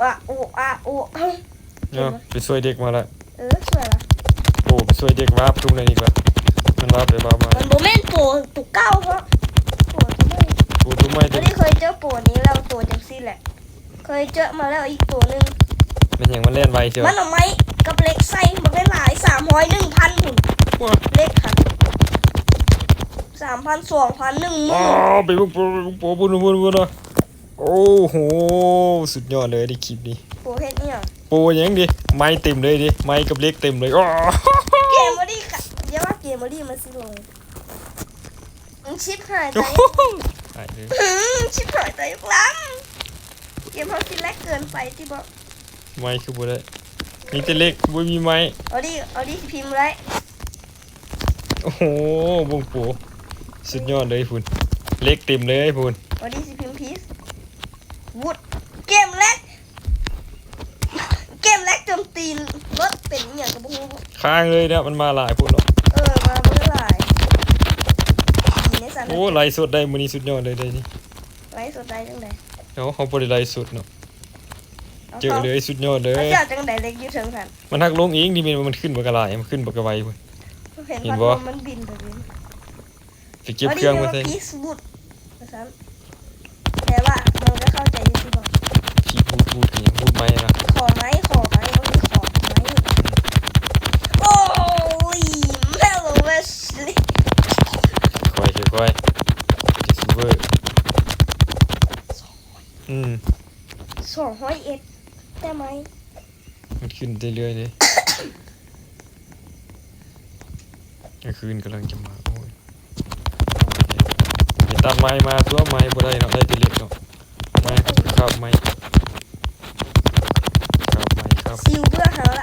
ອະ ໂອ ອະ ໂອ ເອົ້າ ເນາະ ໄປຊ່ວຍເດັກມາລະ. ເອີ ຊ່ວຍລະ. ໂອ້ ໄປຊ່ວຍເດັກວາບທຸ່ມນັ້ນອີກລະ. ມັນວາບໄປວາບມາ ມັນບໍ່ແມ່ນໂປໂຕເກົ່າເນາະ ໂປໂຕໃໝ່ ໂປໂຕໃໝ່. ຕົວນີ້ເຄີຍເຈີໂປນີ້ແລ້ວ ໂຕຈັ່ງຊີ້ແຫຼະ ເຄີຍເຈີມາແລ້ວອີກໂຕໜຶ່ງ. ແມ່ນຫຍັງ ມັນແລ່ນໄວເຊີ. ມັນເອົາໄມ້ກັບເຫຼັກໃສ່ບັກຫຼາຍໆ ສາມຮ້ອຍ ໜຶ່ງພັນພຸ້ນ. ເຫຼັກຫັ້ນ ສາມພັນ ສອງພັນ ໜຶ່ງໝື່ນ. ອ້າວ ໄປເບິ່ງໂປ ໄປເບິ່ງໂປ ພຸ້ນໆ. ໂອ້ໂຫ ສຸດຍອດເລີຍເດ ຄລິບນີ້. ໂປເຮັດອີ່ຫຍັງ? ໂປຫຍັງເດ ໄມ້ເຕັມເລີຍເດ ໄມ້ກັບເຫຼັກເຕັມເລີຍ. ໂອ້ ເກມບໍ່ດີກະ ຢ່າວ່າເກມບໍ່ດີ ມັນຊິລົງ. ອືມ ຊິບຫາຍຕາຍ ຕາຍເລີຍ. ອືມ ຊິບຫາຍຕາຍຍກລຳ. ເກມເຮົາຊິແລັກເກີນໄປຕິບໍ? ໄມ້ຄືບໍ່ໄດ້ ມີແຕ່ເຫຼັກ ບໍ່ມີໄມ້. ເອົາດິ ເອົາດິ ຊິພິມບໍ່ໄດ້. ໂອ້ໂຫ ເບິ່ງໂປ ສຸດຍອດເລີຍພຸ້ນ ເຫຼັກເຕັມເລີຍພຸ້ນ. ເອົາດິ ຊິພິມພີສ ວຸດ ເກມແລັກ ເກມແລັກຈົນຕີນລົດເປັນອີ່ຫຍັງກະບໍ່ຮູ້ ຄ້າງເລີຍເນາະ ມັນມາຫຼາຍໂພດເນາະ. ເອີ ມາເບີຫຼາຍ. ໂອ້ ໄລສົດໄດ້ມື້ນີ້ ສຸດຍອດເລີຍເດ້ນີ້. ໄລສົດໄດ້ຈັ່ງໃດ? ເອົາ ເຮົາບໍ່ໄດ້ໄລສົດເນາະ. ເຈີເລີຍ ສຸດຍອດເລີຍ. ເຈົ້າຈັ່ງໃດເຫຼັກຢູ່ເທິງຫັ້ນ? ມັນຫັກລົງເອງ ນີ້ແມ່ນວ່າມັນຂຶ້ນບັກຫຼາຍ ມັນຂຶ້ນບັກໄວພຸ້ນ. ເຫັນບໍ່? ມັນບິນໄປເລີຍ ໄປເກັບເຄື່ອງມາໃສ່ ເອົາດິ ເອີ້ນວ່າ Peace Wood ວ່າຊັ້ນ. ແປວ່າ ມັນກະເຂົ້າໃຈຢູ່ຕິບໍ? ພີດ ບູດ ບູດ ອີ່ຫຍັງ ບູດໄມ້ນະ. ຂໍໄມ້ ຂໍໄມ້ ບໍ່ມີຂໍໄມ້. ໂອ້ຍ ແມ່ນບໍ່ແມ່ນ ຄ່ອຍໆ ຄ່ອຍໆ ຊິເວີ. ອືມ ສອງຮ້ອຍເອັດ ແຕ່ໄມ້ ມັນຂຶ້ນເລື້ອຍໆເດ້. ກາງຄືນກຳລັງຈະມາ. ໂອ້ຍ ໄປຕັດໄມ້ມາຕົວະ ໄມ້ບໍ່ໄດ້ເນາະ ໄດ້ແຕ່ເຫຼັກເນາະ. ໄມ້ ຄາບໄມ້ ຄາບໄມ້ ຄາບ ຊິວເບື່ອຫາລະ